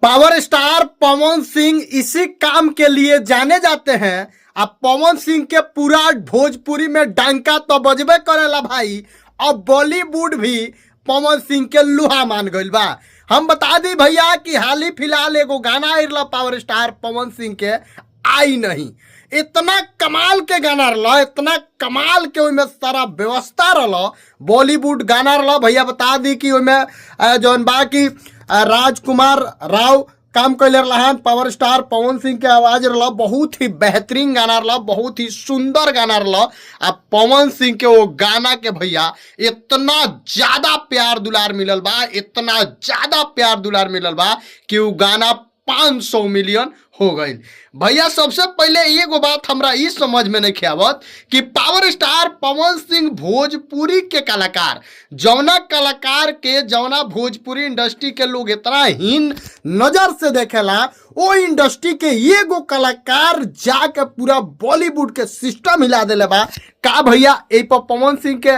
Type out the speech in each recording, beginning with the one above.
Power star Pawan Singh इसी काम के लिए जाने जाते हैं। अब पवन सिंह के पूरा भोजपुरी में डंका तो बजबे करेला भाई। अब बॉलीवुड भी पवन सिंह के लुहा मान गइल बा। हम बता दी भैया कि हाल ही फिलहाल एगो गाना आइल पावर स्टार पवन सिंह के आई नहीं, इतना कमाल के गाना रहा, इतना कमाल के ओहिमे सारा व्यवस्था रहा, बॉलीवुड गाना रहा। भैया बता दी कि ओहिमे जौन बा कि राजकुमार राव काम कैले रहन, पावर स्टार पवन सिंह के आवाज रहा, बहुत ही बेहतरीन गाना रहा, बहुत ही सुंदर गाना रहा। आ पवन सिंह के वो गाना के भैया इतना ज्यादा प्यार दुलार मिलल बा, इतना ज्यादा प्यार दुलार मिलल बा कि वो गाना 500 मिलियन हो गई। भैया सबसे पहले एगो बात हमरा ई समझ में नहीं आवत कि पावर स्टार पवन सिंह भोजपुरी के कलाकार, जौना कलाकार के जौना भोजपुरी इंडस्ट्री के लोग इतना हीन नजर से देखेला, वो इंडस्ट्री के एगो कलाकार जाके पूरा बॉलीवुड के सिस्टम हिला देले बा। का भैया ए पर पवन सिंह के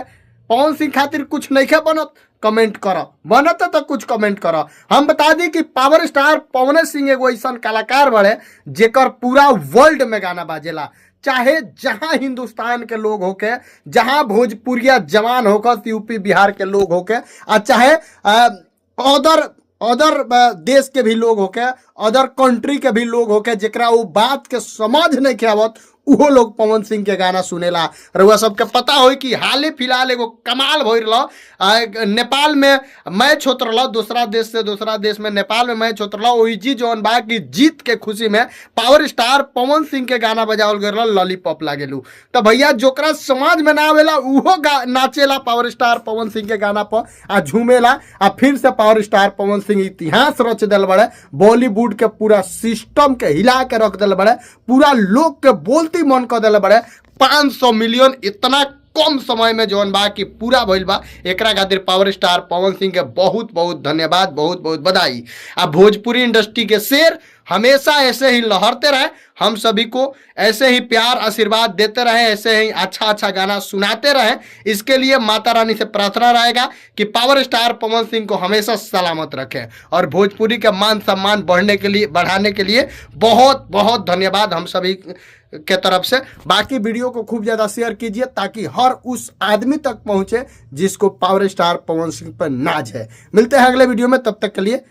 पवन सिंह खातिर कुछ नहीं बनत? कमेंट कर, बनत तो कुछ कमेंट कर। हम बता दी कि पावर स्टार पवन सिंह एगो ऐसा कलाकार बड़े जेकर पूरा वर्ल्ड में गाना बाजेला, चाहे जहां हिंदुस्तान के लोग होके, जहां भोजपुरिया जवान होकर, यूपी बिहार के लोग होके, आ चाहे अदर अदर देश के भी लोग होके, अदर कंट्री के भी लोग होके, जेकरा वो बात के समझ नहीं के आवत, उहो लोग पवन सिंह के गाना सुनेला। रउआ सबके पता होई कि हाल ही फिलहाल एगो कमाल भइल रहा, नेपाल में मैच होत रहा, दूसरा देश से दूसरा देश में नेपाल में मैच होत रहा। ओही जी जौन बा कि जीत के खुशी में पावर स्टार पवन सिंह के गाना बजावल गयल रहा, लॉलीपॉप लागेलू। तो भैया जोकरा समाज में ना आवेला उहो नाचेला पावर स्टार पवन सिंह के गाना पर आ झूमेला। आ फिर से पावर स्टार पवन सिंह इतिहास रच दिल बड़े, बॉलीवुड के पूरा सिस्टम के हिला के रख दिल बड़े, पूरा लोग के बोलती मन कर दिल बड़े। 500 मिलियन इतना कम समय में जौन बा कि पूरा भइल बा, एकरा खातिर पावर स्टार पवन सिंह के बहुत बहुत धन्यवाद, बहुत बहुत बधाई। आ भोजपुरी इंडस्ट्री के शेर हमेशा ऐसे ही लहरते रहे, हम सभी को ऐसे ही प्यार आशीर्वाद देते रहे, ऐसे ही अच्छा अच्छा गाना सुनाते रहे। इसके लिए माता रानी से प्रार्थना रहेगा कि पावर स्टार पवन सिंह को हमेशा सलामत रखें और भोजपुरी के मान सम्मान बढ़ने के लिए बढ़ाने के लिए बहुत बहुत धन्यवाद हम सभी के तरफ से। बाकी वीडियो को खूब ज़्यादा शेयर कीजिए ताकि हर उस आदमी तक पहुंचे जिसको पावर स्टार पवन सिंह पर नाज है। मिलते हैं अगले वीडियो में, तब तक के लिए